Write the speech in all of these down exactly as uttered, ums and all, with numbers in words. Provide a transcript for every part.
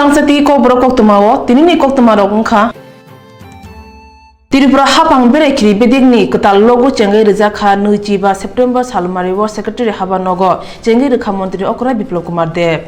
Tangsa twi kokborok koktwmao tinini koktwmarok wngkha. Tripura hapang berai khiri bedekni kwtal logo chengwi rijak kha nwichi ba September salmario Secretary haba nogo chengwi rwkha Montri Okra Biplab Kumar Deb.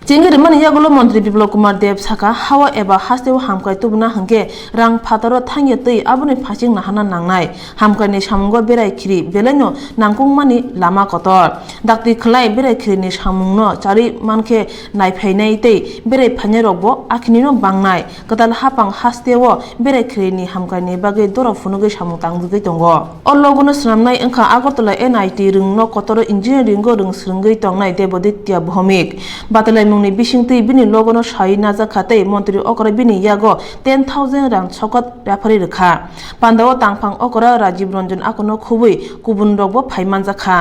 Chengwi rwmani yagulo Montri Biplab Kumar Deb sakha, hao eba hasteo hamkrai tubuna hwnkhe rang phataro thangya twi aboni phasing nahana nangnai. Hamkraini samungo berai khiri belaino nangkukmani lama kotor. Dakti khwlai berai khirini samungno charwi mankhe naiphainai tei berai phainairokbo akhinino bangnai. Kwtal hapang hasteo berai khirini hamkraini bagwi doro phunugwi samung tangjagwi tongo. O logono swnamnai wngkha Agartala N I T rwngno kotoro engineering-o rwng swrwngwi tongnai Deboditya Bhowmik. Batalaimungni bisingtwi bini logono sawi najakha tei Montri Okra bini yago ten thousand rang sokat yapharwi rwkha. Pandao tangphang okra Rajiv Ranjan akono khubui kubunrokbo phai manjakha.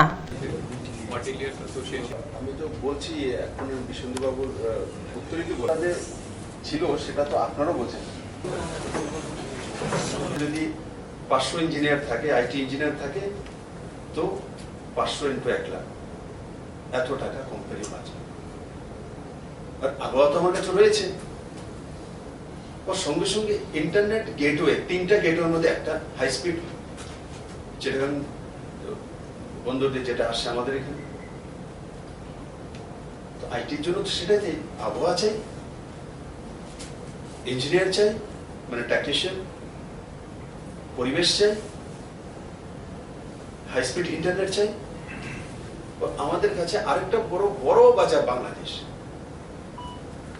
আমি তো বলছি, এখন বিষ্ণুবাবুর, আহ, উত্তরে কি বলবো? তাদের ছিল, সেটা তো আপনারাও বোঝেন। যদি পাঁচশো ইঞ্জিনিয়ার থাকে, আইটি ইঞ্জিনিয়ার থাকে, তো পাঁচশো ইন্টু এক লাখ, এত টাকা কোম্পানি বাঁচে। আর আবহাওয়া তো আমার কাছে রয়েছে। ওর সঙ্গে সঙ্গে ইন্টারনেট গেটওয়ে, তিনটা গেটওয়ের মধ্যে একটা হাই স্পিড, যেটা আমি বন্দর দিয়ে যেটা আসছে আমাদের এখানে। তো আইটির জন্য তো সেটাই চাই, আবহাওয়া চাই, ইঞ্জিনিয়ার চাই, মানে টেকনিশিয়ান, পরিবেশ চাই, হাই স্পিড ইন্টারনেট চাই। তো আমাদের কাছে আরেকটা বড়, বড় বাজার বাংলাদেশ।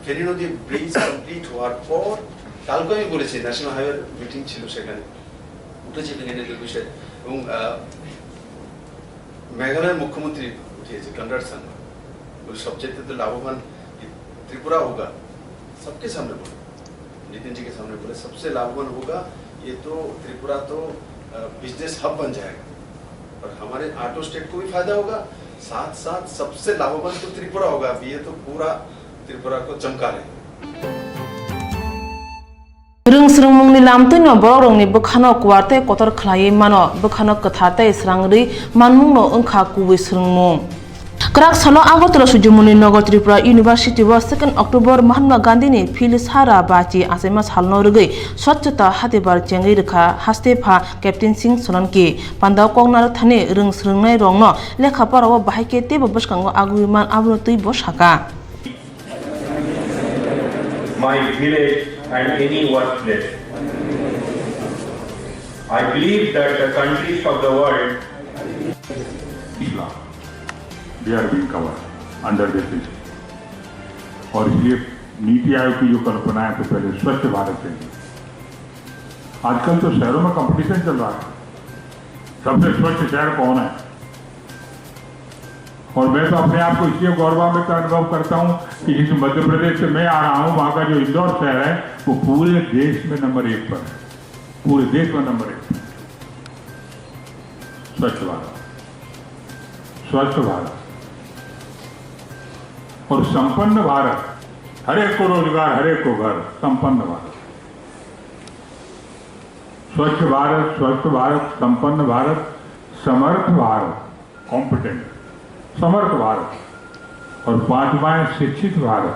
ফেনী নদী ব্রিজ কমপ্লিট হওয়ার পর, কালকে আমি বলেছি, ন্যাশনাল হাইওয়ে মিটিং ছিল সেখানে, উঠেছে ফেনী নদীর বিষয়ে। এবং, আহ, মেঘালয়ের মুখ্যমন্ত্রী উঠিয়েছে, কনরাড সাংমা, বলে, "সবচেয়ে তো লাভবান ত্রিপুরা হোগা।" सबके सामने बोले, नितिन जी के सामने बोले, "सबसे लाभवान होगा, ये तो त्रिपुरा तो, अ, बिजनेस हब बन जाएगा और हमारे आठों स्टेट को भी फायदा होगा, साथ साथ सबसे लाभवान तो त्रिपुरा होगा।" अभी ये तो पूरा त्रिपुरा को चमका रहे हैं। Rwng swrwngmungni lamtwino borokrokni bwkhano kuar tei kotor khlaiwi mano, bwkhano kwthar tei srang rwi manmungno wngkha kubui swrwngmung. Kwrak salo Agartala Sujumuni Nagar Tripura University o second October Mahatma Gandhini phil sara bachi achaima salno rwgwi Swachhata Hatibar chengwi rwkha haste pha Captain Singh Solanki. Pandao kok narwkthani rwng swrwngnairokno lekha porao bahai khe teibo bwskango agwi man, abono twibo sakha. My village and any workplace. I believe that the countries of the world Islam, they are being covered under this issue. और इसलिए नीति आयोग की जो कल्पना है, तो पहले स्वच्छ भारत चाहिए। आजकल तो शहरों में कंपटीशन चल रहा है, सबसे स्वच्छ शहर कौन है। और मैं तो अपने आप को इसलिए गौरवान्वित अनुभव करता हूँ कि जिस मध्य प्रदेश से मैं आ रहा हूँ, वहाँ का जो इंदौर शहर है, वो पूरे देश में नंबर एक पर है, पूरे देश में नंबर एक पर। स्वच्छ भारत, स्वस्थ भारत और संपन्न भारत, हर एक को रोजगार, हर एक को घर, संपन्न भारत। स्वच्छ भारत, स्वस्थ भारत, संपन्न भारत, समर्थ भारत, कॉम्पिटेंट, समर्थ भारत, और पांचवा है शिक्षित भारत।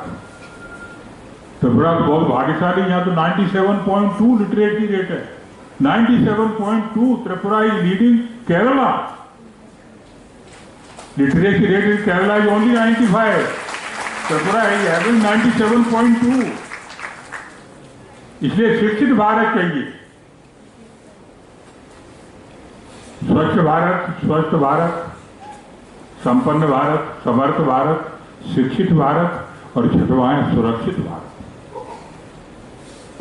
त्रिपुरा बहुत भाग्यशाली, यहाँ तो ninety seven point two literacy rate है, ninety seven point two, Tripura is leading Kerala। Literacy rate in Kerala is only ninety-five. Tripura is having ninety-seven point two. इसलिए शिक्षित भारत चाहिए। स्वच्छ भारत, स्वस्थ भारत, संपन्न भारत, समर्थ भारत, शिक्षित भारत और छठवां है सुरक्षित भारत।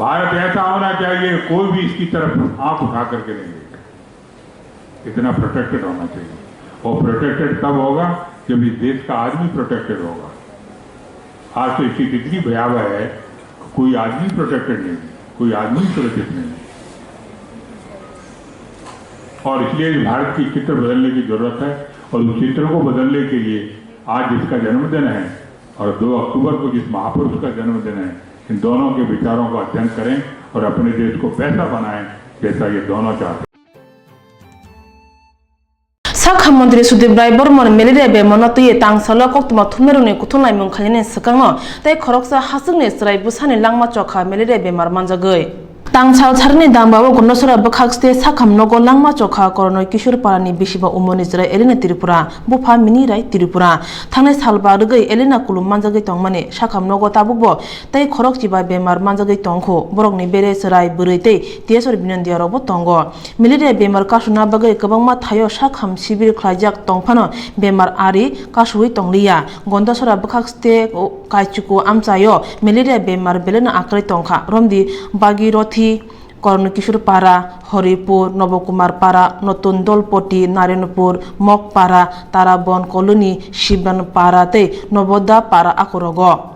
भारत ऐसा होना चाहिए, कोई भी इसकी तरफ आंख उठा करके नहीं देखे। इतना प्रोटेक्टेड होना चाहिए। और प्रोटेक्टेड तब होगा जब इस देश का आदमी प्रोटेक्टेड होगा। आज तो स्थिति इतनी भयावह है, कोई आदमी प्रोटेक्टेड नहीं, कोई आदमी सुरक्षित नहीं। और इसलिए इस भारत की चित्र बदलने की जरूरत है और उस चित्र को बदलने के लिए आज जिसका जन्मदिन है और दो अक्टूबर को जिस महापुरुष का जन्मदिन है, इन दोनों के विचारों का अध्ययन करें और अपने देश को वैसा बनाएं जैसा ये दोनों चाहते हैं। Sakha montri Sudip Rai Bormon malaria bemarno twiwi tangsalo koktwma thumnairokni kuthum laimung khainani swkangno tei khoroksa hachwkni chwrai bwsani langma chokha malaria bemar manjagwi. Tangsal sarini dambao Gondasora bwkhakste sakham nogo langma chokha Kornoi Kishore parani bisiba umorni chwrai Elena Tripura, bupha Mini Rai Tripura. Thangnai salba rwgwi Elena kulum manjagwi tongmani sakham nogo tabukbo tei khorok chiba bemar manjagwi tongkhu. Borokni bere chwrai bwrwi tei tiyasor binondiya rokbo tongo. Malaria bemar kasuna bagwi kwbangma thaio sakham sibir khlaijak tongphano bemar ari kasuwi tongliya. Gondasora bwkhakste Kaichuku amchaio malaria bemar beleno akwrwi tongkha. Romdi Bagirothi, Kornokishor Para, Horipur, Nobokumar Para, Notun Dolpoti, Narenpur, Mok Para, Tarabon Colony, Siban Para tei Noboda Para akurogo.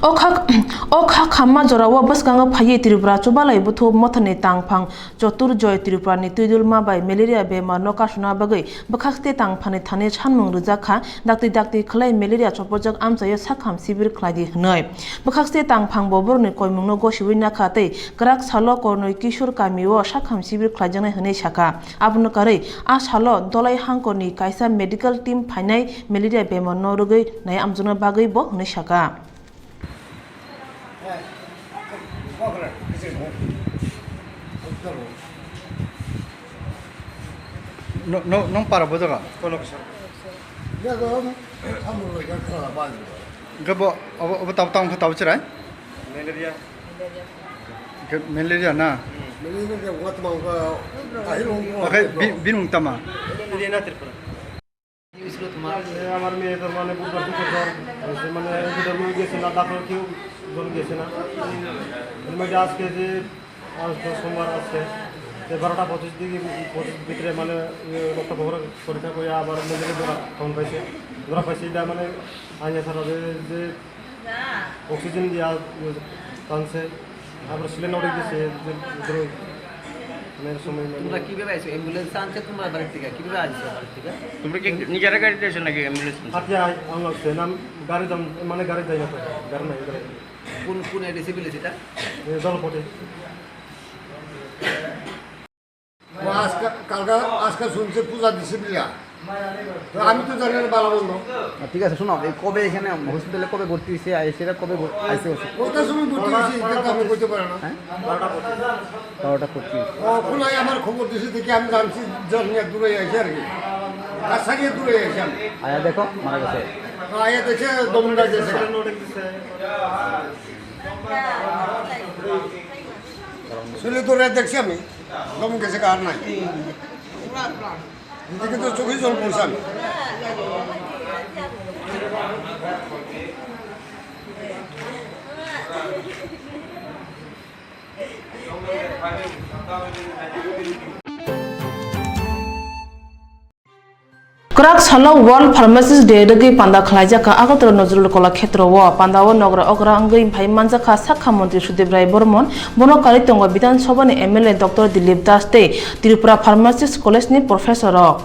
O kha, o kha khamma jorao bwskango phaiwi Tripura Chubalai Buthu Mothani tangphang Chotur Joy Tripurani twidulma bai malaria bemar no kasuna bagwi bwkhakste tangphani thani sanmung rwjak kha, dakti dakti khlai malaria chopojak amchaio sakham sibir khlaidi hwnwi. Bwkhakste tangphang bo borokni koimungno gosiwi nakha tei kwrak salo Kornoi Kishore kamio sakham sibir khlaijaknai hwnwi sakha. Abono karwi a salo Dolai Hangkorni kaisa medical team phainai malaria bemar no rwgwi nai amjokna bagwi bo hwnwi sakha. No, no, nong para bo jaga? Kono kisa. Jaga, samung lo jaga kala bang. Gabo, abo, abo tab tang kha tab chirai? Malaria. Malaria na? Malaria ke wat mang ka, ahil hong ko. Oke, bi-, binung tama. Malaria na Tripura. স্কুলত তোমার? এ, আমার মেয়ে তো মানে বুধবার থেকে জ্বর হয়েছে, মানে ওষুধের মধ্যে গেছে না, ডাক্তার কেউ জন গেছে না। এর মধ্যে আজকে যে আজ তো সোমবার আজকে, তো বারোটা পঁচিশ দিকে, পঁচিশ ভিতরে মানে ইয়ে রক্ত পরীক্ষা করে আবার মেডিকেল ধরা, ফোন পাইছে, ধরা পাইছে, এটা মানে আইনে ছাড়া যে, যে অক্সিজেন দিয়া টানছে, তারপর সিলিন্ডার উঠে গেছে, যে, যে, মানে, সময় মানে তোমরা কিভাবে আইছো? অ্যাম্বুলেন্স আনছে তোমার বাড়ি থেকে? কিভাবে আনছো বাড়ি থেকে? তোমরা কি নিজেরা গাড়িতে এসো নাকি অ্যাম্বুলেন্স আনছো? হাতে আই-, আনলো সে নাম গাড়ি দাম, মানে, গাড়ি দেয় না তো, গাড়ি নাই, গাড়ি নাই। কোন, কোন এডিসি ভিলেজ এটা? এ, জলপথে। ও আজকে, কালকে, আজকে শুনছে পূজা দিছে বিয়া। তো আমি তো জানি না ভালো মন্দ। আহ, ঠিক আছে, শোনো, এই কবে এখানে হসপিটালে কবে ভর্তি হয়েছে, আর সেটা কবে ভর-, আইসে হচ্ছে? কটার সময় ভর্তি হয়েছে, এটা তো আমি বলতে পারি না। হ্যাঁ? বারোটা পঁচিশ। ও, ওখানে আমার খবর দিছে, দেখি আমি জানছি, যখন দূরে আছি আর কি। কাছাড়ি দূরে আছি আমি। আয়া দেখো, মারা গেছে। তো আয়া দেখে দমটা গেছে। শরীরে তো রেট দেখছি আমি, দম গেছে, কার নাই। এদিকে তো চোখেই জল পড়ছে আমি। Kwrak salo World Pharmacist Day rwgwi panda khlaijak kha Agartala Nazrul Kolakhetro o. Pandao nogra okra wngwi phai manjak kha sakha montri Sudip Rai Bormon, bono karwi tongo Bidhan Sabha ni M L A Doctor Dilip Das tei Tripura Pharmacist College ni professor rok.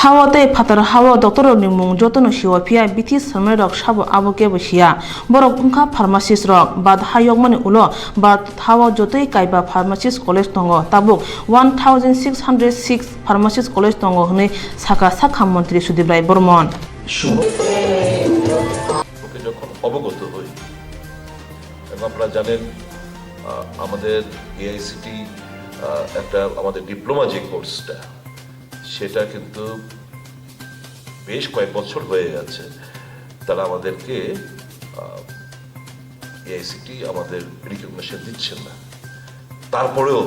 Hao tei phatar hao doctor rokni mung jotono sio, phiya bithi swrwngnairok sabo abo kebo siya. Borok wngkha pharmacist rok, bad ha yokmani ulo bad hao jotoi kaiba pharmacist college tongo, tabuk one thousand six hundred six pharmacist college tongo hwnwi sakha sakha montri Sudip Rai Bormon. লোকে যখন অবগত হই, এবং আপনারা জানেন, আহ, আমাদের এআইসিটি, আহ, একটা আমাদের ডিপ্লোমা যে কোর্সটা, সেটা কিন্তু বেশ কয়েক বছর হয়ে গেছে। তারা আমাদেরকে, আহ, এআইসিটি আমাদের রিকগনিশন দিচ্ছেন না। তারপরেও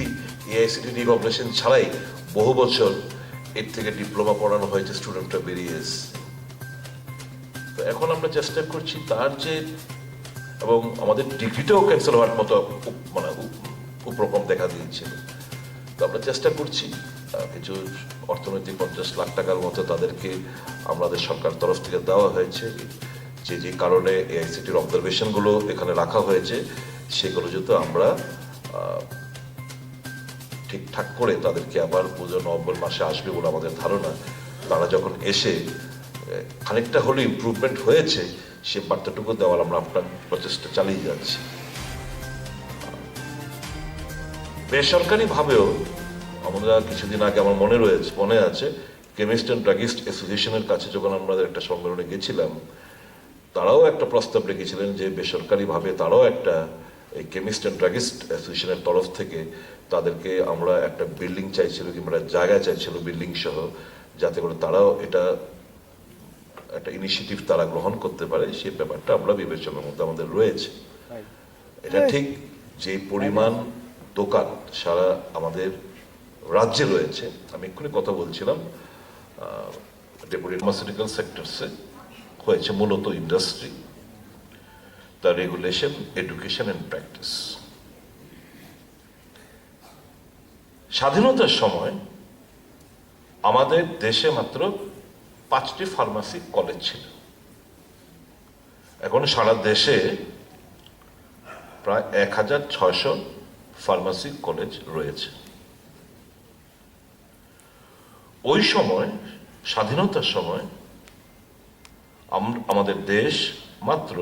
এই এআইসিটি রিকগনিশন ছাড়াই বহু বছর এর থেকে ডিপ্লোমা পড়ানো হয়েছে, স্টুডেন্টরা বেরিয়ে এসছে। তো এখন আমরা চেষ্টা করছি তার যে, এবং আমাদের ডিগ্রিটাও ক্যান্সেল হওয়ার মতো উপ-, মানে উপ-, উপক্রম দেখা দিয়েছিল। তো আমরা চেষ্টা করছি, আহ, কিছু অর্থনৈতিক পঞ্চাশ লাখ টাকার মতো তাদেরকে আমাদের সরকার তরফ থেকে দেওয়া হয়েছে, যে যে কারণে এআইসিটির অবজারভেশনগুলো এখানে রাখা হয়েছে, সেগুলো যাতে আমরা, আহ, ঠিকঠাক করে তাদেরকে আবার পুজো নভেম্বর মাসে আসবে বলে আমাদের ধারণা। তারা যখন এসে, আহ, খানিকটা হলেও ইমপ্রুভমেন্ট হয়েছে, সে বার্তাটুকু দেওয়ার আমরা আপ্রাণ প্রচেষ্টা চালিয়ে যাচ্ছি। বেসরকারিভাবেও আমরা কিছুদিন আগে, আমার মনে রয়েছে, মনে আছে, কেমিস্ট অ্যান্ড ড্রাগিস্ট অ্যাসোসিয়েশনের কাছে যখন আমরা একটা সম্মেলনে গেছিলাম, তারাও একটা প্রস্তাব রেখেছিলেন যে বেসরকারিভাবে তারাও একটা, এই কেমিস্ট অ্যান্ড ড্রাগিস্ট অ্যাসোসিয়েশনের তরফ থেকে তাদেরকে আমরা একটা বিল্ডিং চাইছিল কিংবা একটা জায়গা চাইছিল, বিল্ডিং সহ, যাতে করে তারাও এটা একটা ইনিশিয়েটিভ তারা গ্রহণ করতে পারে, সেই ব্যাপারটা আমরা বিবেচনার মধ্যে আমাদের রয়েছে। এটা ঠিক যে পরিমাণ দোকান সারা আমাদের রাজ্যে রয়েছে, আমি এক্ষুনি কথা বলছিলাম ডেপুটি ফার্মাসিউটিক্যাল সেক্টরসে, হয়েছে মূলত ইন্ডাস্ট্রি, তার রেগুলেশন, এডুকেশন অ্যান্ড প্র্যাকটিস। স্বাধীনতার সময় আমাদের দেশে মাত্র পাঁচটি ফার্মাসি কলেজ ছিল। এখন সারা দেশে প্রায় এক হাজার ছয়শো ফার্মাসি কলেজ রয়েছে। ওই সময়, স্বাধীনতার সময়, আম-, আমাদের দেশ মাত্র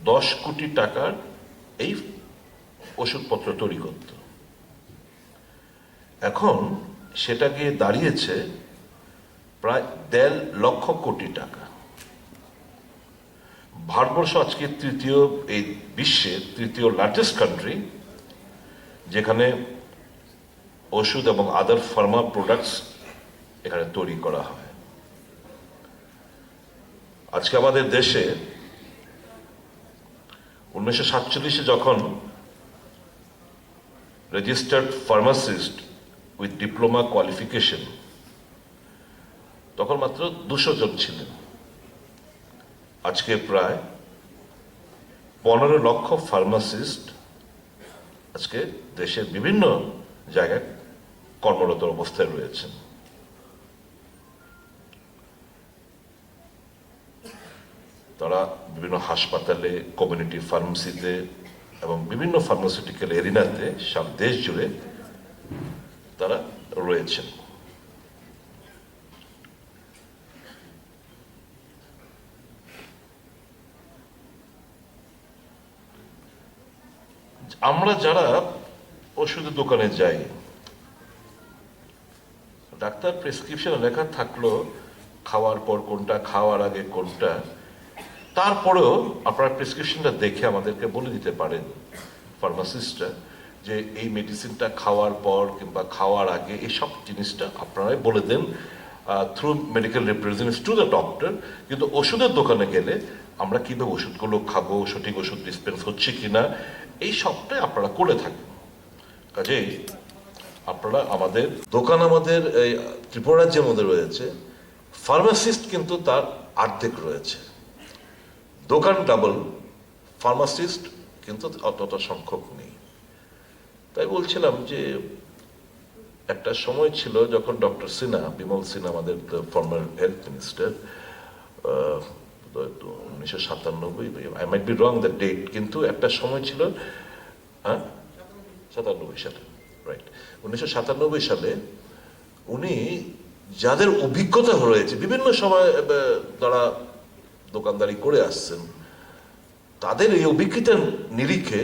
দশ কোটি টাকার এই ওষুধপত্র তৈরি করত। এখন সেটা গিয়ে দাঁড়িয়েছে প্রায় দেড় লক্ষ কোটি টাকা। ভারতবর্ষ আজকে তৃতীয়, এই বিশ্বের তৃতীয় লার্জেস্ট কান্ট্রি, যেখানে ওষুধ এবং আদার ফার্মা প্রোডাক্টস এখানে তৈরি করা হয়। আজকে আমাদের দেশে উনিশশো সাতচল্লিশে যখন registered pharmacist with diploma qualification, তখন মাত্র দুশো জন ছিলেন। আজকে প্রায় পনেরো লক্ষ ফার্মাসিস্ট আজকে দেশের বিভিন্ন জায়গায় কর্মরত অবস্থায় রয়েছেন। তারা বিভিন্ন হাসপাতালে, কমিউনিটি ফার্মেসিতে এবং বিভিন্ন ফার্মাসিউটিক্যাল এরিনাতে সারা দেশ জুড়ে তারা রয়েছেন। আমরা যারা ওষুধের দোকানে যাই, ডাক্তার প্রেসক্রিপশনে লেখা থাকলো খাওয়ার পর কোনটা, খাওয়ার আগে কোনটা, তারপরেও আপনারা প্রেসক্রিপশনটা দেখে আমাদেরকে বলে দিতে পারেন ফার্মাসিস্টরা যে এই মেডিসিনটা খাওয়ার পর কিংবা খাওয়ার আগে এই সব জিনিসটা আপনারাই বলে দেন through medical representatives to the doctor। কিন্তু ওষুধের দোকানে গেলে আমরা কীভাবে ওষুধগুলো খাবো, সঠিক ওষুধ ডিসপেন্স হচ্ছে কি না, এই সবটাই আপনারা করে থাকেন। কাজেই আপনারা আমাদের দোকান আমাদের এই ত্রিপুরা রাজ্যের মধ্যে রয়েছে, ফার্মাসিস্ট কিন্তু তার অর্ধেক রয়েছে। দোকান ডাবল, ফার্মাসিস্ট কিন্তু অতটা সংখ্যক নেই। তাই বলছিলাম যে একটা সময় ছিল যখন ডক্টর সিনহা, বিমল সিনহা, আমাদের ফর্মার হেলথ মিনিস্টার, উনিশশো সাতানব্বই, I might be wrong the date, কিন্তু একটা সময় ছিল, হ্যাঁ, সাতানব্বই সালে, রাইট, উনিশশো সাতানব্বই সালে উনি যাদের অভিজ্ঞতা রয়েছে, বিভিন্ন সময় আহ, তারা দোকানদারি করে আসছেন, তাদের এই অভিজ্ঞতার নিরিখে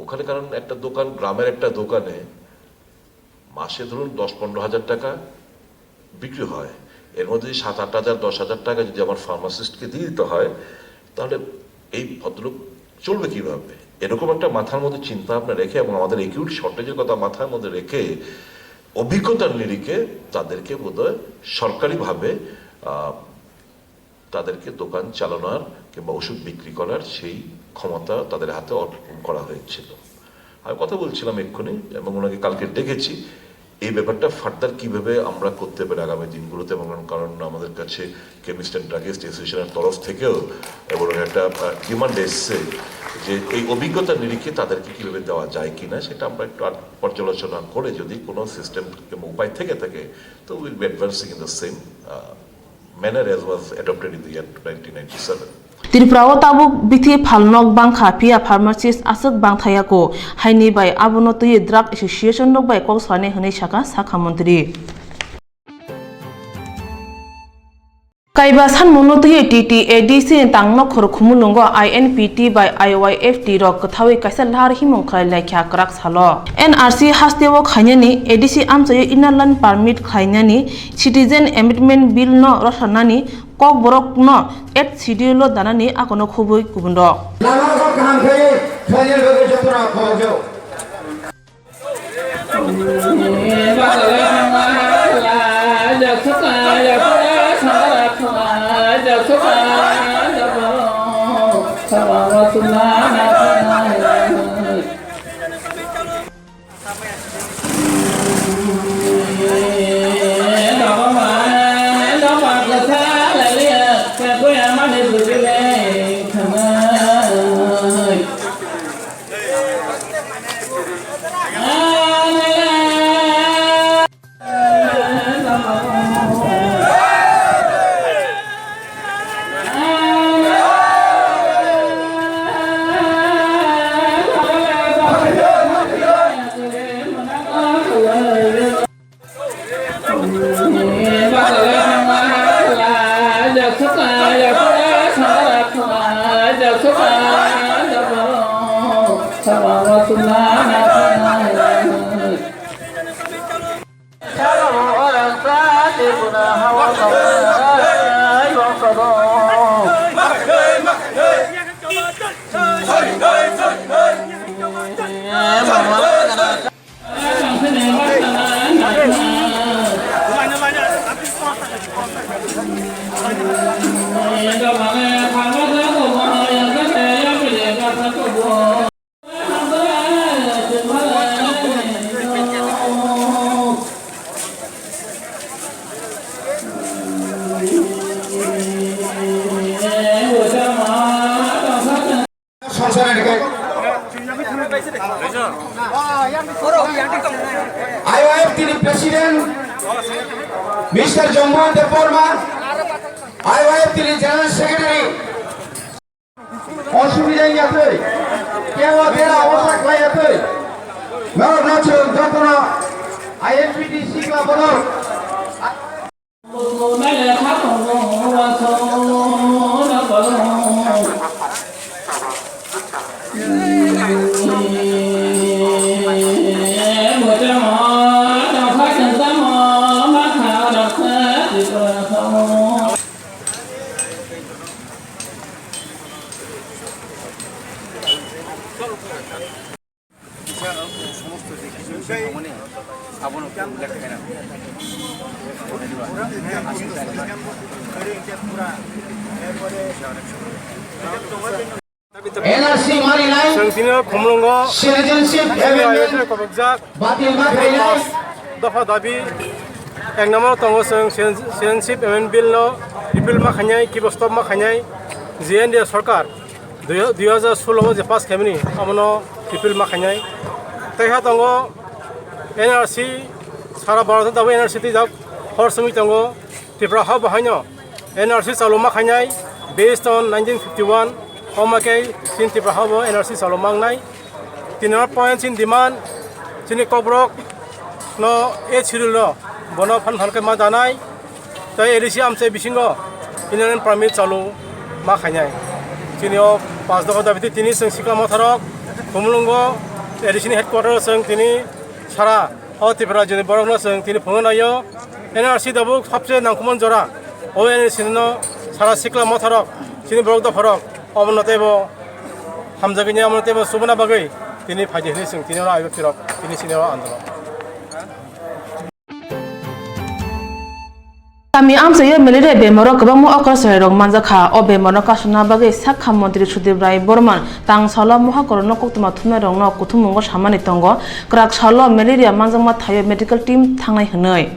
ওখানে, কারণ একটা দোকান, গ্রামের একটা দোকানে মাসে ধরুন দশ পনেরো হাজার টাকা বিক্রি হয়, এর মধ্যে যদি সাত আট হাজার, দশ হাজার টাকা যদি আমার ফার্মাসিস্টকে দিয়ে দিতে হয়, তাহলে এই ভদ্রলোক চলবে কীভাবে? এরকম একটা মাথার মধ্যে চিন্তা ভাবনা রেখে এবং আমাদের অ্যাকিউট শর্টেজের কথা মাথার মধ্যে রেখে অভিজ্ঞতার নিরিখে তাদেরকে বোধহয় সরকারিভাবে আহ, তাদেরকে দোকান চালানোর কিংবা ওষুধ বিক্রি করার সেই ক্ষমতা তাদের হাতে অর্পণ করা হয়েছিল। আমি কথা বলছিলাম এক্ষুনি এবং ওনাকে কালকে ডেকেছি। এই ব্যাপারটা ফার্দার কিভাবে আমরা করতে পারি আগামী দিনগুলোতে, এবং কারণ আমাদের কাছে কেমিস্ট অ্যান্ড ড্রাগিস্ট অ্যাসোসিয়েশনের তরফ থেকেও এবং একটা ডিমান্ড এসছে যে এই অভিজ্ঞতার নিরিখে তাদেরকে কিভাবে দেওয়া যায় কিনা, সেটা আমরা একটু আর পর্যালোচনা করে যদি কোনো সিস্টেম কিংবা উপায় থেকে থাকে, তো will be advancing in the same manner as was adopted in the year nineteen ninety seven. Tripura o tabuk bithi phalnok bangkha, phiya pharmacist aswk bangthayako, haini bai abono twiwi drug association rok bai kok salani hwnwi sakha sakha montri. Kaiba sanmungno twiwi T T A D C ni tang nokhor Khumulwngo I N P T bai I Y F T rok kwthawi kaisa lahar himung khlai lai kha kwrak salo. N R C hasteo khainani, A D C amchaio Inner Line Permit khlainani, Citizen Amendment Bill no rwchapnani, Kokborok no Eighth Schedule o danani akono khubui kubun rok. Lama kok kaham khe, khlainani bagwi jotono khorokjak. Songsanani khe I Y F T ni President Mister Jombo Debbarma, I Y F T ni General Secretary, osubida wngya twi, kebo dera osa khlaiya twi, norokno chwng jotono I N P T sikla borok. N R C maninai, chwng tini Khumulwngo citizenship amendment batil ma khainai. Dopha dabi ek number tongo, chwng citizenship amendment bill no repeal ma khainai, kibo stop ma khainai, G N D A sarkar dui, dui hajar solo o je pass khaimani, abono repeal ma khainai. Tei ha tongo N R C, sara Bharat o tabuk N R C twijak, hor songwi tongo. Tripura ha bo haino N R C chalo ma khainai, based on nineteen fifty-one, omo khe chini Tripura ha bo N R C chalo ma wngnai. Tini no point chini demand, chini kokborok no Eighth Schedule no bono phan phan khe ma danai. Tei A D C amchai bisingo Inner Line Permit chalo ma khainai. Chini o panch dopha dabi twi tini chwng sikla motharok Khumulwngo A D C ni headquarter o chwng tini sara o Tripura rajyoni borokno chwng tini phunuknaio. N R C tabuk sabse nangkukmani jora. O N R C no sara sikla motharok, chini borok dopharok, omono teibo hamjagwini, omono teibo chubuna bagwi tini phaidi hwnwi chwng tini oro aibo phirok tini chini oro andolon. Kami amchaio malaria bemaro kwbangma okra chwrairok manjakha. O bemarno kasukna bagwi sakha montri Sudip Rai Borman tang salo mohakorono koktwma thumnairokno kuthumungo samani tongo, kwrak salo malaria manjakma thaio medical team thangnai hwnwi.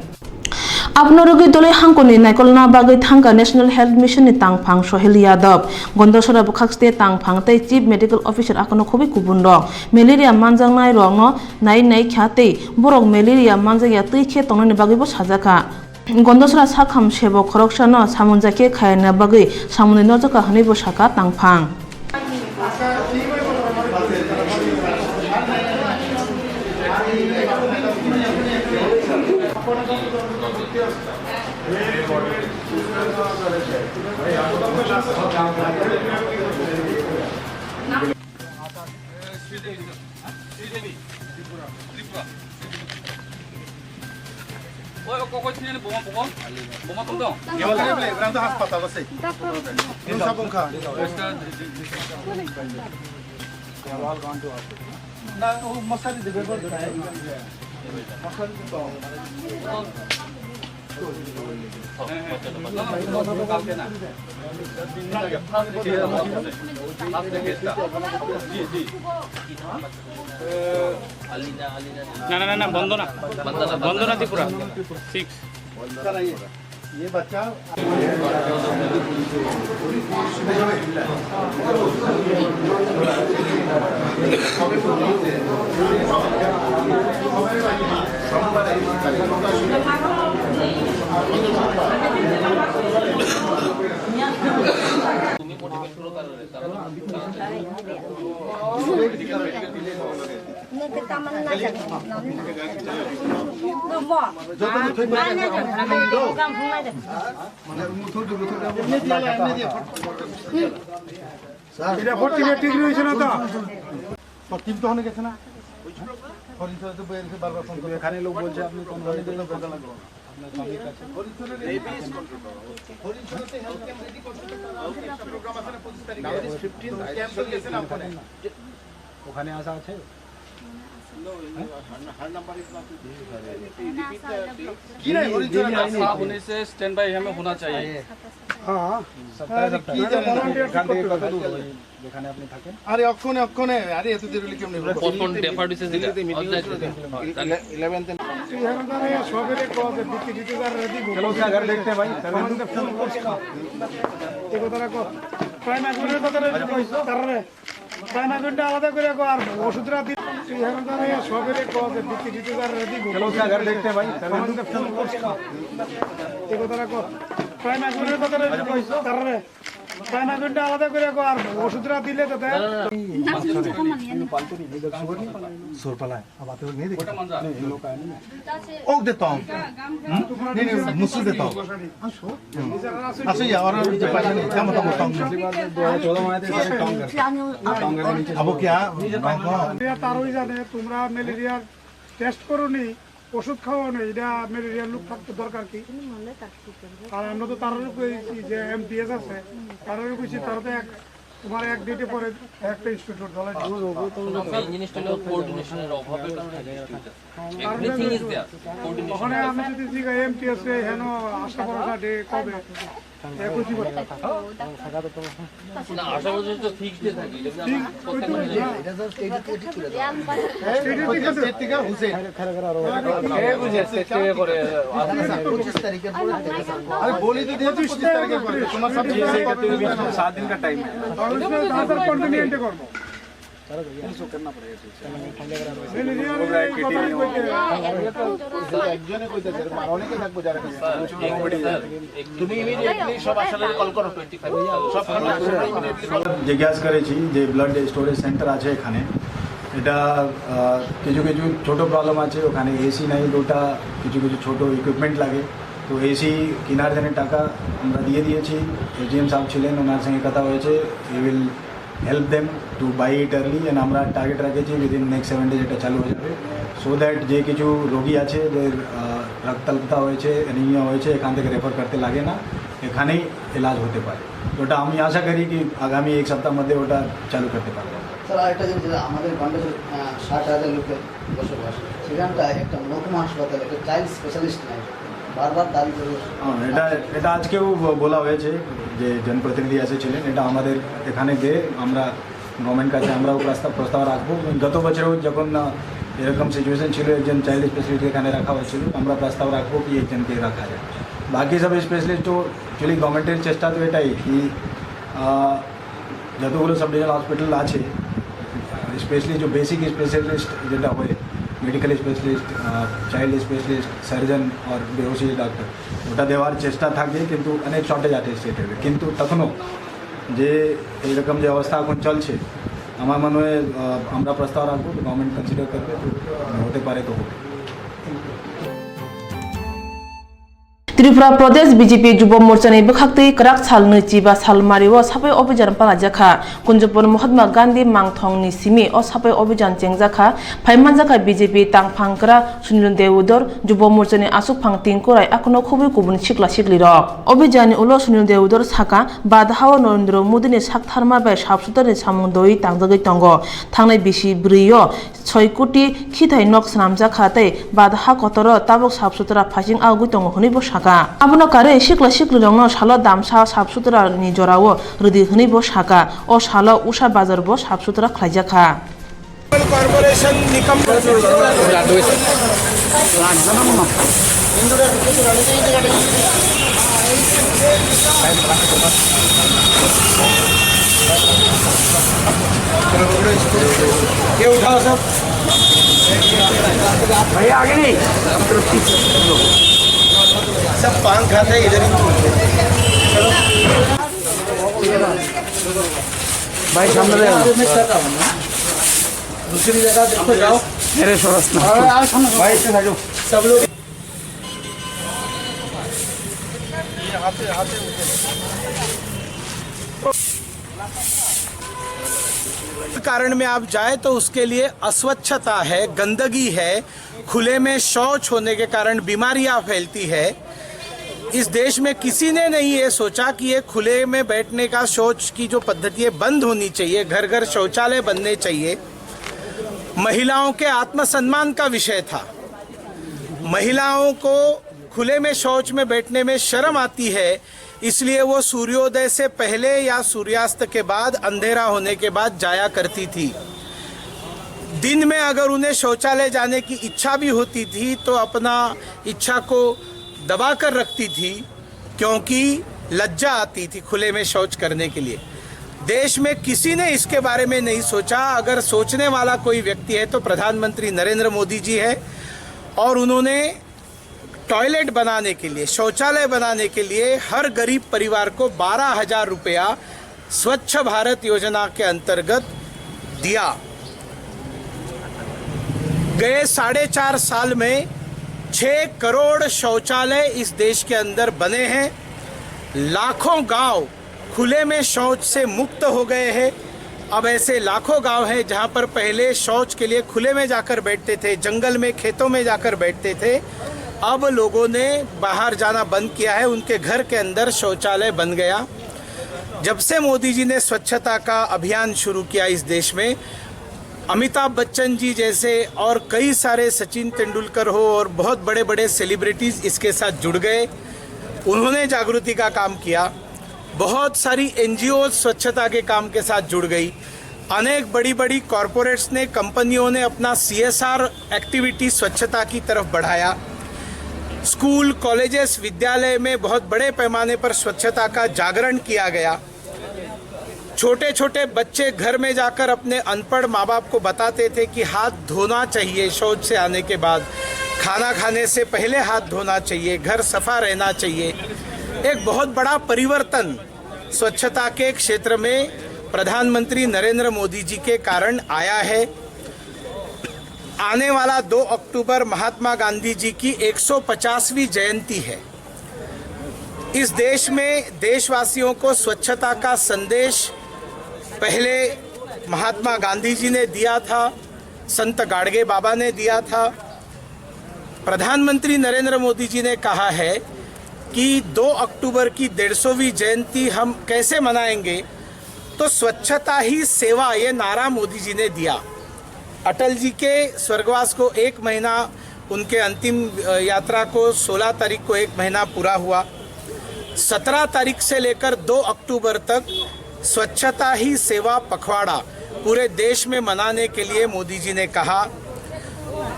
Abono rwgwi doloi hangkoni naikolna bagwi thangkha National Health Mission ni tangphang Sohil Yadav, Gondasora bwkhak state tangphang tei Chief Medical Officer akono khobwi kubunrok. Malaria manjaknairokno nai nai kha tei borok malaria manjakya twi khe tongnani bagwibo sajakha. Gondasora sakham sebok khoroksano samunjakhe khaina bagwi samungni nojakha hwnwibo sakha tangphang. Oi, kok, kok, sini, boma, boma. Boma, tong, tong. Yang mana boleh, berang tu hospital tu sih. Nusa Bungkha. They have all gone to hospital. Na, oh, masari de bebor de. Masari de to. না, না, না, না, বন্দনা। বন্দনা ত্রিপুরা। সিক্স। ये बच्चा এটা ভর্তি ঠিক রয়েছে না তো? তোর টিম তো ওখানে গেছে না? হরিণ চৌধুরী তো বইয়ের বারবার ফোন করে। এখানে লোক বলছে আপনি কোন হরিণ চৌধুরী বলতে লাগলো। আপনার স্বামীর কাছে। হরিণ চৌধুরী এই পিএস কন্ট্রোল করো। হরিণ চৌধুরী হেলথ ক্যাম্প রেডি করতে তো তার একটা প্রোগ্রাম আছে না পঁচিশ তারিখে? ক্যাম্প তো গেছে না ওখানে? ওখানে আসা আছে? কি নাই হরিণ চৌধুরী? ऐसा होने से स्टैंड बाय हमें होना चाहिए। हाँ। আরে অক্ষণে, অক্ষণে, আরে এত দেরি হলে কেমনে হবে? পোস্টপোন ডেফার্ড হইছে যেটা। ইলেভেন্থ। তুই এখন তাহলে সবেরে কল দে, বিক্রি দিতে তার রেডি। चलो उसका घर देखते हैं भाई। এই কথাটা কর। প্রাইম অ্যাকুয়ারিয়াম তারা রেডি কইছো, তারা রে। প্রাইম অ্যাকুয়ারিয়ামটা আলাদা করে কর, আর ওষুধটা দি-, তুই এখন তাহলে সবেরে কল দে, বিক্রি দিতে তার রেডি। चलो उसका घर देखते हैं भाई। এই কথাটা কর। প্রাইম অ্যাকুয়ারিয়াম তারা রেডি কইছো, তারা রে। প্রাইম অ্যাকুয়ারিয়ামটা আলাদা করে কর, আর ওষুধটা দিলে তো দেয়। सुरपाला है, अब आते हुए नहीं देखा। नहीं, इन लोग का है नहीं। ओक देता हूँ। हम्म? नहीं, नहीं, मुझसे देता हूँ। हम्म। अच्छा, ये और जो पैसा नहीं, क्या मतलब होता हूँ? अब क्या? তারই জানে, তোমরা ম্যালেরিয়ার টেস্ট করো নি, ওষুধ খাওয়ানো, এটা ম্যালেরিয়ার লোক থাকতে দরকার কি? আর আমরা তো তারারও কইছি যে এমটিএস আছে, তারারও কইছি, তারা তো এক, তোমার এক ডেটে পরে একটা ইনস্টিটিউট জ্বালাই দিবে। মেইন জিনিসটা হলো কোঅর্ডিনেশনের অভাবের কারণে বৃষ্টি হইতেছে। Everything is there. কোঅর্ডিনেশন ওখানে আমি যদি জিগাই এমটিএস রে হেন আশা ভরসা ডে কবে? একুশই বছর। না, আশা ভরসা তো ফিক্সড ডে থাকে। এটা আমি প্রত্যেক মাসে স্টেট থেকে হুসেন। এ বুঝে, স্টেট থেকে করে। পঁচিশ তারিখের পরে। আরে বলি তো দিয়েছি পঁচিশ তারিখের পরে। তোমার সাথে সাত দিন কা টাইম। তাহলে তো তাড়াতাড়ি কন্টিনিউটি করবো। একজনে কইতেছে, এরকম অনেকে থাকবো যারা। তুমি ইমিডিয়েটলি সব আশাদের কল করো, টোয়েন্টি ফাইভ। সব জিজ্ঞাসা করেছি যে ব্লাড স্টোরেজ সেন্টার আছে এখানে, এটা, আহ, কিছু কিছু ছোট প্রবলেম আছে, ওখানে এসি নাই দুটা, কিছু কিছু ছোট ইকুইপমেন্ট লাগে। তো এসি কেনার জন্য টাকা আমরা দিয়ে দিয়েছি, এজিএম সাহেব ছিলেন, ওনার সঙ্গে কথা হয়েছে। He will help them to buy it early and আমরা টার্গেট রেখেছি উইদিন নেক্সট সেভেন ডেজ এটা চালু হয়ে যাবে, সো দ্যাট যে কিছু রোগী আছে, এদের, আহ, রক্তাল্পতা হয়েছে, অ্যানিমিয়া হয়েছে, এখান থেকে রেফার করতে লাগে না, এখানেই এলাজ হতে পারে। তো ওটা আমি আশা করি কি আগামী এক সপ্তাহের মধ্যে ওটা চালু করতে পারবো। স্যার, আরেকটা জিনিস, যেটা আমাদের গন্ডাছড়া, আহ, ষাট হাজার লোকের বসবাস, সেখানটায় একটা মহকুমা হাসপাতাল, একটা চাইল্ড স্পেশালিস্ট নাই, বারবার দাবি করে। হ্যাঁ, এটা, এটা আজকেও ব-, বলা হয়েছে যে জনপ্রতিনিধি এসেছিলেন, এটা আমাদের এখানে গিয়ে আমরা গভর্নমেন্ট কাছে আমরাও প্রস্তাব, প্রস্তাব রাখবো। গত বছরও যখন, আহ, এরকম সিচুয়েশন ছিল, একজন চাইল্ড স্পেশালিস্ট এখানে রাখা হয়েছিল, আমরা প্রস্তাব রাখবো কি একজনকে রাখা যায়। বাকি সব স্পেশালিস্ট তো অ্যাকচুয়ালি গভর্নমেন্টের চেষ্টা তো এটাই কি, আহ, যতগুলো সাব ডিভিশনাল হসপিটাল আছে, স্পেশালি যে বেসিক স্পেশালিস্ট যেটা হয়, মেডিকেল স্পেশালিস্ট, আহ, চাইল্ড স্পেশালিস্ট, সার্জন আর বেহোশি ডাক্তার, ওটা দেওয়ার চেষ্টা থাকে, কিন্তু অনেক শর্টেজ আছে স্টেটে। কিন্তু তখনও যে এইরকম যে অবস্থা এখন চলছে, আমার মনে হয়, আহ, আমরা প্রস্তাব রাখবো, তো গভর্নমেন্ট কনসিডার করবে, তো হতে পারে তো হবে। Tripura Pradesh B J P Jubo Morchani bwkhaktwi kwrak sal nwichi ba sal mario sapai obijan palaijakha. Kunjapur Mahatma Gandhi mangthongni simi o sapai obijan chengjakha. Phaimanjakha B J P tangphang kwrak Sunil Deodor, Jubo Morchani aswkphang tingkurai, akhno khubui kubun sikla siklirok. Obijanni ulo Sunil Deodor saka, badhao Narendra Modini saktharma bai sap sutarni samung doi tangjagwi tongo. Thangnai bisi bwrwio soi koti khithai nok swnamjak kha tei bad ha kotoro tabuk sap sutra phasing agwi tongo hwnwi bo saka. Abono karwi sikla siklirokno salo damsa sap sutra ni jorao rwdi hwnwi bo saka. O salo Usha bazar bo sap sutra khlaijak kha. ये उठाओ सब। भैया आगे नहीं। सब पान खाते हैं इधर ही। चलो। भाई सामने ले आओ। दूसरी जगह देखो जाओ। मेरे सरस ना। भाई इससे हटो। सब लोग। कारण में आप जाए तो उसके लिए अस्वच्छता है, गंदगी है, खुले में शौच होने के कारण बीमारियां फैलती है। इस देश में किसी ने नहीं ये सोचा कि ये खुले में बैठने का, शौच की जो पद्धति है, बंद होनी चाहिए, घर घर शौचालय बनने चाहिए। महिलाओं के आत्मसम्मान का विषय था। महिलाओं को खुले में शौच में बैठने में शर्म आती है, इसलिए वो सूर्योदय से पहले या सूर्यास्त के बाद, अंधेरा होने के बाद जाया करती थी। दिन में अगर उन्हें शौचालय जाने की इच्छा भी होती थी तो अपना इच्छा को दबा कर रखती थी, क्योंकि लज्जा आती थी खुले में शौच करने के लिए। देश में किसी ने इसके बारे में नहीं सोचा। अगर सोचने वाला कोई व्यक्ति है तो प्रधानमंत्री नरेंद्र मोदी जी है, और उन्होंने टॉयलेट बनाने के लिए, शौचालय बनाने के लिए हर गरीब परिवार को बारह हज़ार रुपया स्वच्छ भारत योजना के अंतर्गत दिया। गए साढ़े चार साल में छह करोड़ शौचालय इस देश के अंदर बने हैं। लाखों गांव खुले में शौच से मुक्त हो गए हैं। अब ऐसे लाखों गांव हैं जहां पर पहले शौच के लिए खुले में जाकर बैठते थे, जंगल में, खेतों में जाकर बैठते थे। अब लोगों ने बाहर जाना बंद किया है, उनके घर के अंदर शौचालय बन गया। जब से मोदी जी ने स्वच्छता का अभियान शुरू किया इस देश में, अमिताभ बच्चन जी जैसे और कई सारे, सचिन तेंदुलकर हो और बहुत बड़े-बड़े सेलिब्रिटीज इसके साथ जुड़ गए, उन्होंने जागृति का काम किया। बहुत सारी एनजीओ स्वच्छता के काम के साथ जुड़ गई। अनेक बड़ी-बड़ी कॉरपोरेट्स ने, कंपनियों ने अपना सीएसआर एक्टिविटी स्वच्छता की तरफ बढ़ाया। स्कूल, कॉलेजेस, विद्यालय में बहुत बड़े पैमाने पर स्वच्छता का जागरण किया गया। छोटे-छोटे बच्चे घर में जाकर अपने अनपढ़ माँ बाप को बताते थे कि हाथ धोना चाहिए, शौच से आने के बाद, खाना खाने से पहले हाथ धोना चाहिए, घर सफा रहना चाहिए। एक बहुत बड़ा परिवर्तन स्वच्छता के क्षेत्र में प्रधानमंत्री नरेंद्र मोदी जी के कारण आया है। आने वाला दो अक्टूबर महात्मा गांधी जी की एक सौ पचासवीं जयंती है। इस देश में देशवासियों को स्वच्छता का संदेश पहले महात्मा गांधी जी ने दिया था, संत गाडगे बाबा ने दिया था। प्रधानमंत्री नरेंद्र मोदी जी ने कहा है कि दो अक्टूबर की डेढ़ सौवीं जयंती हम कैसे मनाएंगे, तो स्वच्छता ही सेवा, ये नारा मोदी जी ने दिया। अटल जी के स्वर्गवास को एक महीना, उनके अंतिम, अ, यात्रा को सोलह तारीख को एक महीना पूरा हुआ। सत्रह तारीख से लेकर दो अक्टूबर तक स्वच्छता ही सेवा पखवाड़ा पूरे देश में मनाने के लिए मोदी जी ने कहा,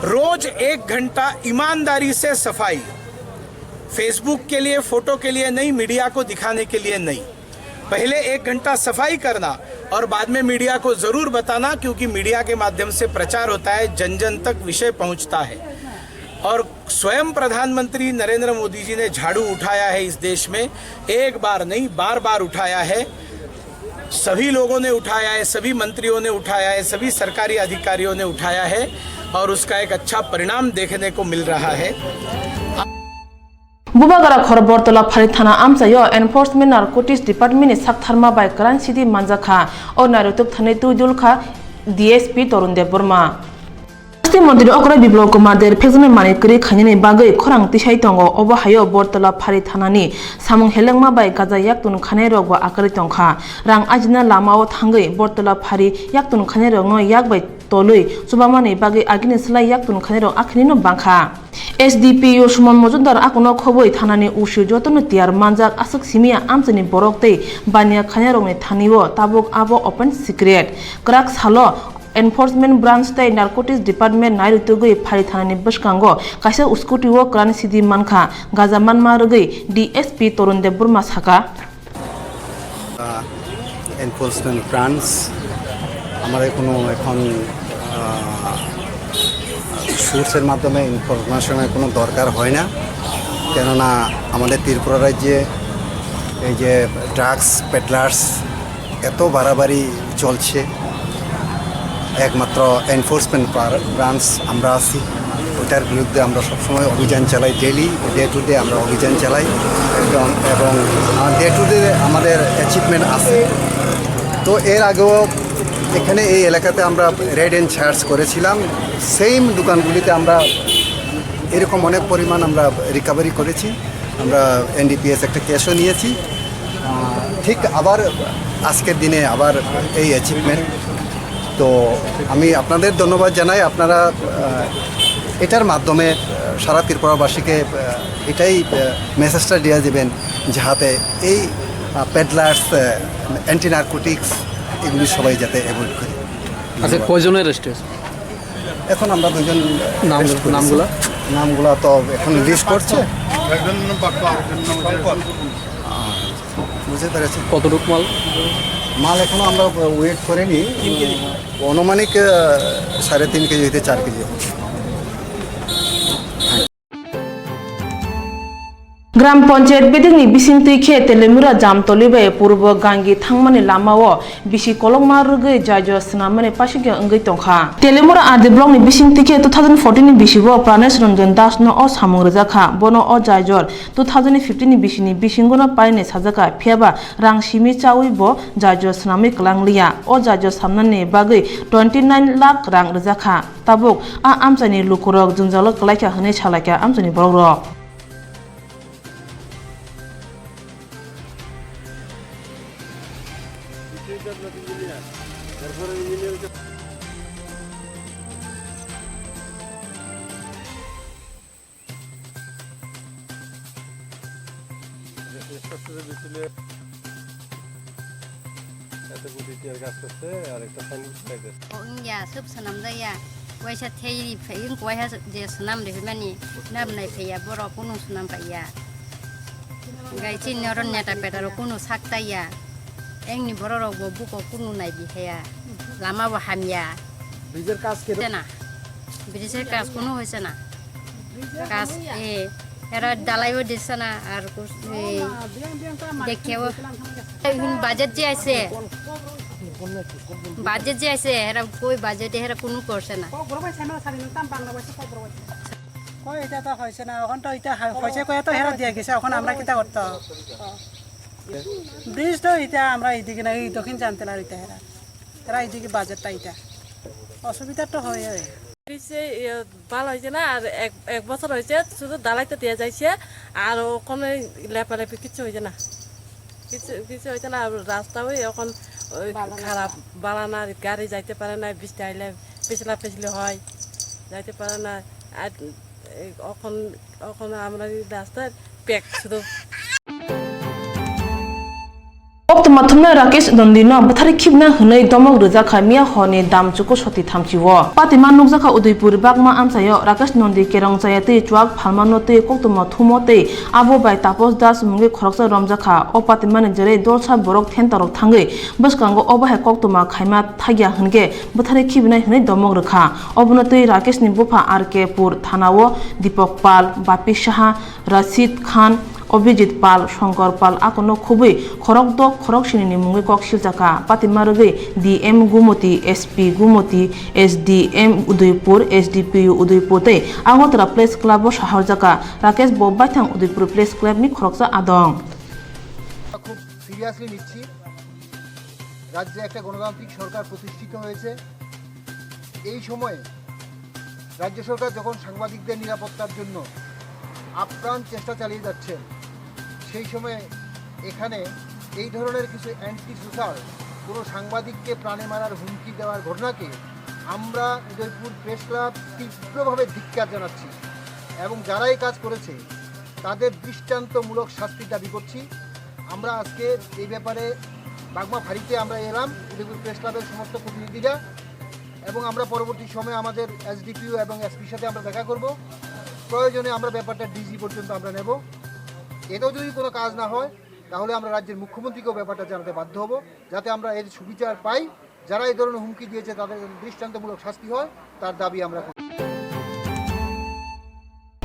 रोज एक घंटा ईमानदारी से सफाई, Facebook के लिए, फोटो के लिए नहीं, मीडिया को दिखाने के लिए नहीं। पहले एक घंटा सफाई करना और बाद में मीडिया को जरूर बताना, क्योंकि मीडिया के माध्यम से प्रचार होता है, जन जन तक विषय पहुंचता है। और स्वयं प्रधानमंत्री नरेंद्र मोदी जी ने झाड़ू उठाया है इस देश में, एक बार नहीं, बार बार उठाया है। सभी लोगों ने उठाया है, सभी मंत्रियों ने उठाया है, सभी सरकारी अधिकारियों ने उठाया है और उसका एक अच्छा परिणाम देखने को मिल रहा है। Bubagra khor Bortola Phari thana amchaio Enforcement Narcotics Department ni saktharma bai kwran sidi manjakha. O nairotok thani twi dulkha D S P Torun Debbarma. Swrasti montri okra Biplab Kumar Der phekjaknai manwi kwrwi khainani bagwi khorang tisai tongo. Obo haio Bortola Phari thanani samung helengma bai gaja yaktun khainairokbo akwrwi tongkha. Rang ajina lamao thangwi Bortola Phari yaktun khainairokno yak bai tolwi chubamani bagwi agini slai yaktun khainairok akhinino bangkha. S D P O Suman Mojumdar akono khobwi thanani O C jotono tiyar manjak aswk simi ya amchaini borok tei baniya khainairokni thanio tabuk abo open secret. Kwrak salo Enforcement Branch tei Narcotics Department nairwtugwi Phari thanani bwskango kaisa scooty-o kwran sidi mankha, gaja manma rwgwi D S P Torun Debbarma saka. আহ, enforcement branch, আমাদের কোনো এখন, আহ, সোর্সের মাধ্যমে ইনফরমেশনের কোনো দরকার হয় না, কেননা আমাদের ত্রিপুরা রাজ্যে এই যে ড্রাগস পেডলার্স এত বাড়াবাড়ি চলছে, একমাত্র এনফোর্সমেন্ট পার-, ব্রাঞ্চ আমরা আছি, ওটার বিরুদ্ধে আমরা সবসময় অভিযান চালাই, ডেইলি ডে টু ডে আমরা অভিযান চালাই এবং, এবং ডে টু ডে আমাদের অ্যাচিভমেন্ট আছে। তো এর আগেও এখানে এই এলাকাতে আমরা রেড অ্যান্ড সার্চ করেছিলাম, সেম দোকানগুলিতে আমরা এরকম অনেক পরিমাণ আমরা রিকভারি করেছি। আমরা এনডিপিএস একটা কেসও নিয়েছি। আহ, ঠিক আবার আজকের দিনে আবার এই অ্যাচিভমেন্ট। তো আমি আপনাদের ধন্যবাদ জানাই, আপনারা, আহ, এটার মাধ্যমে, আহ, সারা ত্রিপুরাবাসীকে, আহ, এটাই, আহ, মেসেজটা দিয়ে দিবেন, যাহাতে এই, আহ, পেডলার্স, আহ, অ্যান্টি নার্কোটিক্স এগুলি সবাই যাতে অ্যাভয়েড করে। আচ্ছা, ধন্যবাদ। কয়জন অ্যারেস্ট হয়েছে? এখন আমরা দুজন নাম, অ্যারেস্ট করেছি। নামগুলা? নামগুলা তো এখন লিস্ট করছে। একজন নাম পাক্কা, আরেকজন নাম আহ, বুঝতে পেরেছি। কতটুক মাল? মাল এখনো আমরা ওয়েট করিনি। তিন কেজি। আনুমানিক, আহ, সাড়ে তিন কেজি হইতে চার কেজি হবে। Gram Panchayat bedekni bisingtwi khe Telemura Jamtoli bai Purbo Gangi thangmani lamao bisi kolokma rwgwi jaijor swnammani pasikya wngwi tongkha. Telemura R D blockni bisingtwi khe two thousand fourteen ni bisibo Pranesh Ranjan Das no o samung rwjakha. Bono o jaijor two thousand fifteen ni bisini bisingono painai sajakha, phiyaba rang simi chawi bo jaijor swnamwi kwlang liya. O jaijor samnani bagwi twenty nine lakh rang rwjakha. Tabuk a amchaini lukurok jwngjalo kwlaikha hwnwi salaikha amchaini borokrok. এত কোটি টিয়ার কাজ করছে আর একটা সাইনবোর্ড লাগাই দিয়েছে। O wngya, swk swnamjakya. Waisa thei ri phai wng, waisa je swnam rihimani, nabnai phaiya, borok kunu swnam phaiya. Gai chini oro neta peta rok kunu sak taiya. Engni borok rok bo buko kunu nai bi haya. Lama bo hamya. Bridge-er kaj khe Jana. Bridge-er kaj kunu hoise na. Kas, eh, era dalai o disa na, ar kus, eh, dekhe o. Hun budget je aise. Budget je aise, era koi budget, era kunu korse na. Koi eta to hoise na, okhon to eta ha-, hoise koi eta hera dia gese, okhon amra kita korto. Bridge to eta amra idige na, i dokhin Jantelar eta hera. Hera idige budget ta eta. Osubidha to hoye. Bridge, eh, ভালো হয়েছে না, আর এক, এক বছর হয়েছে, শুধু ঢালাইটা দিয়ে যাইছে, আর ওখানে লেপালেপি কিচ্ছু হয়েছে না, কিছু, কিছু হয়েছে না। আর রাস্তা ওই এখন ওই বালা না। খারাপ, বালা না, গাড়ি যাইতে পারে না, বৃষ্টি আইলে পিছলা পিছলি হয়, যাইতে পারে না। আর এই এখন, এখন আমরা এই রাস্তার প্যাক শুধু। Koktwma thumnai Rakesh Nandi no bwthari khibna hwnwi domok rwjakha miya horni damchuku soti thamchi o. Patima nukjakha Udaipur Bagma amchaio Rakesh Nandi kerong chaya tei chuak phalmano tei koktwma thumo tei abo bai Tapos Das mungwi khoroksa romjakha. O patimani jerei dolsa borok thentarok thangwi bwskango obo hai koktwma khaima thakya hwnkhe bwthari khibinai hwnwi domok rwkha. Obono tei Rakeshni bupha R K Pur thanao Dipak Pal, Bapi Saha, Rashid Khan, Abhijit Pal, Shankar Pal akono khubui khorok dok khorok sini ni mungwi kok siljakha. Patima rwgwi D M Gumoti, S P Gumoti, S D M Udaipur, S D P U Udaipur tei Agartala Press Club o sahorjakha. Rakesh bo baithang Udaipur Press Club ni khoroksa adong. খুব সিরিয়াসলি নিচ্ছি। রাজ্যে একটা গণতান্ত্রিক সরকার প্রতিষ্ঠিত হয়েছে। এই সময়ে রাজ্য সরকার যখন সাংবাদিকদের নিরাপত্তার জন্য আপ্রাণ চেষ্টা চালিয়ে যাচ্ছেন, সেই সময়ে এখানে এই ধরনের কিছু অ্যান্টি সোশ্যাল কোনো সাংবাদিককে প্রাণে মারার হুমকি দেওয়ার ঘটনাকে আমরা উদয়পুর প্রেস ক্লাব তীব্রভাবে ধিক্কার জানাচ্ছি এবং যারা এই কাজ করেছে তাদের দৃষ্টান্তমূলক শাস্তির দাবি করছি। আমরা আজকে এই ব্যাপারে বাগমা ফাঁড়িতে আমরা এলাম, উদয়পুর প্রেস ক্লাবের সমস্ত প্রতিনিধিরা, এবং আমরা পরবর্তী সময়ে আমাদের এসডিপিও এবং এসপির সাথে আমরা দেখা করব। প্রয়োজনে আমরা ব্যাপারটা ডিজি পর্যন্ত আমরা নেব। এতেও যদি কোনো কাজ না হয়, তাহলে আমরা রাজ্যের মুখ্যমন্ত্রীকেও ব্যাপারটা জানাতে বাধ্য হব, যাতে আমরা এর সুবিচার পাই। যারা এই ধরনের হুমকি দিয়েছে, তাদের যাতে দৃষ্টান্তমূলক শাস্তি হয়, তার দাবি আমরা করি।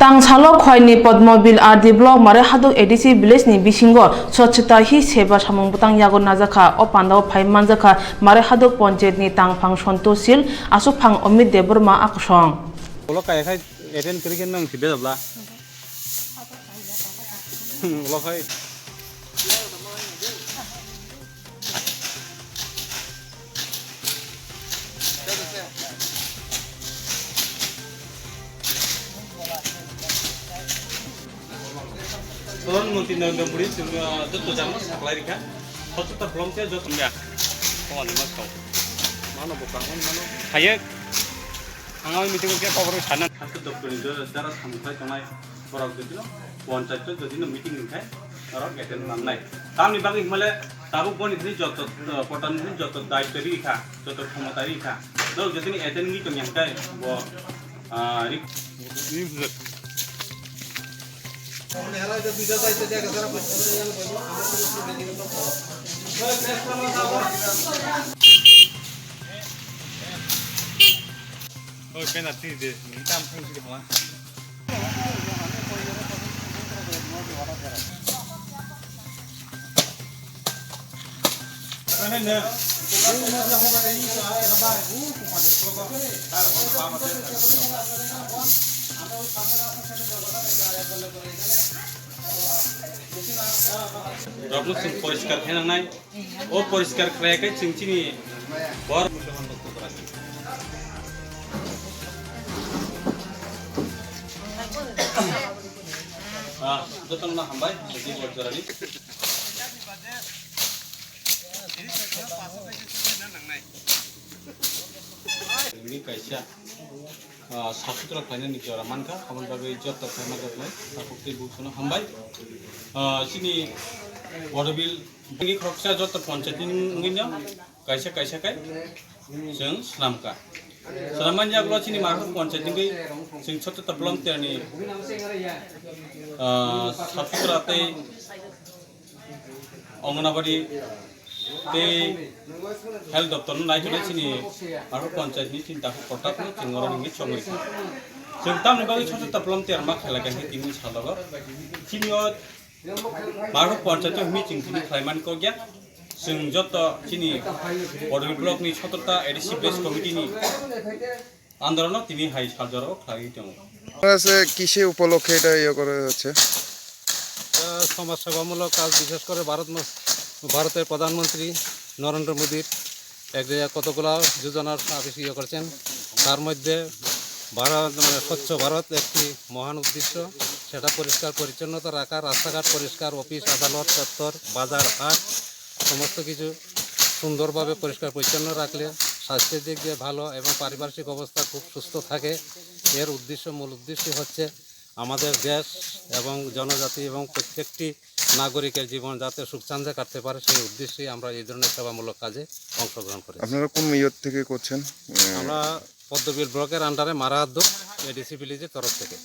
Tang salo Khwaini Podmobil R D block Mare Haduk A D C village ni bisingo Swachhata Hi Seva samung bwtang yago najakha. O pandao phai manjakha Mare Haduk Panchayat ni tangphang Santosh Sil, aswkphang Amit Debbarma akosong. Ulo kaya khai attend kwrwi khe nwng si bejabla. Ulo khai. Pradhan Mantri Narendra Modi chwng, ah, joto jagao saklai rikha. Hospital bolong khe joto ya. Komani ma sao. Mano bo kangmani mano. Haye. Ang o meeting khe kokrok sana. Haste doktorni jora jara samung khai tongnai borok jotino panchayat o jotino meeting wngkhai norok attend nangnai. Tamni bagwi hwnmale tabuk boni hwnwi joto, eh, kotorni hwnwi joto daityo ri kha, joto khomota ri kha. Norok jotoni attend wngwi tongya hwnkhe bo, ah, ri- Oi, penalty de, tam thang sigi hama. Rokno chwng poriskar khe nangnai. O poriskar khlai khe chwng chini bor. Ah, jotono hambai, chini bor jorani. Ini kaisa. Ah, sasutra khlainani jora mankha, aboni bagwi joto khlaima joklai, takhuk tei bukuno hambai. Ah, chini Bodobil, bini khoroksa joto panchayat ni wngwi no kaisa kaisa kai chwng swnamkha. Swnamani yagulo chini Marhok panchayat ni wngwi chwng Chhatrata Volunteer ni, ah, sasutra tei Anganabadi tei health doptor no nai tongnai chini Marhok panchayat ni chini takhuk kotak no chwng oro nungwi chongwi kha. Chwng tamni bagwi Chhatrata Volunteer ma khlai kha hwnwi tini salogo. Chini o Marhok panchayat o hwnwi chwng tini khlai man kok ya. Chwng joto chini Bodobil block ni Chhatrata A D C base committee ni আন্দোলনও তিনি হাই সাহায্য রাখো খালি তেমন। আপনারা সে কিসে উপলক্ষে এটা ইয়ে করা হচ্ছে? আহ, সমাজসেবামূলক কাজ, বিশেষ করে ভারত ম-, ভারতের প্রধানমন্ত্রী নরেন্দ্র মোদীর এক জায়গায় কতগুলা যোজনার আবিষ ইয়ে করেছেন, তার মধ্যে ভারত, মানে, স্বচ্ছ ভারত একটি মহান উদ্দেশ্য। সেটা পরিষ্কার পরিচ্ছন্নতা রাখা, রাস্তাঘাট পরিষ্কার, অফিস আদালত দপ্তর, বাজার হাট, সমস্ত কিছু সুন্দরভাবে পরিষ্কার পরিচ্ছন্ন রাখলে স্বাস্থ্যের দিক দিয়ে ভালো এবং পারিপার্শ্বিক অবস্থা খুব সুস্থ থাকে। এর উদ্দেশ্য, মূল উদ্দেশ্য হচ্ছে আমাদের দেশ এবং জনজাতি এবং প্রত্যেকটি নাগরিকের জীবন যাতে সুখ চান্দে কাটতে পারে, সেই উদ্দেশ্যেই আমরা এই ধরনের সেবামূলক কাজে অংশগ্রহণ করেছি। আপনারা কোন ইয়ে থেকে করছেন? আহ, আমরা পদ্মবিল ব্লকের আন্ডারে মারাহাদ্দু এডিসি ভিলেজের তরফ থেকে।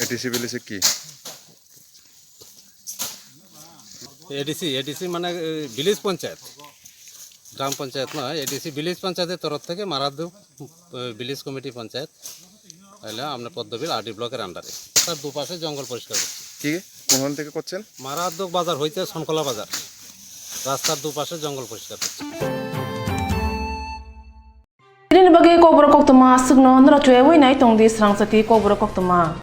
এডিসি ভিলেজে কি? এডিসি, এডিসি মানে, এ, ভিলেজ পঞ্চায়েত, গ্রাম পঞ্চায়েত নয়, এডিসি ভিলেজ পঞ্চায়েতের তরফ থেকে মারাহাদ্দু, এ, ভিলেজ কমিটি পঞ্চায়েত, তাহলে আমরা পদ্মবিল আরডি ব্লকের আন্ডারে, তার দুপাশে জঙ্গল পরিষ্কার করছি। কি কোন থেকে করছেন? মারাদ্দক বাজার হইতে সনকলা বাজার, রাস্তার দুপাশে জঙ্গল পরিষ্কার করছি। Tini bagwi kokborok koktwma aswkno norok chuyawi nai tongdi srangchati kokborok koktwma.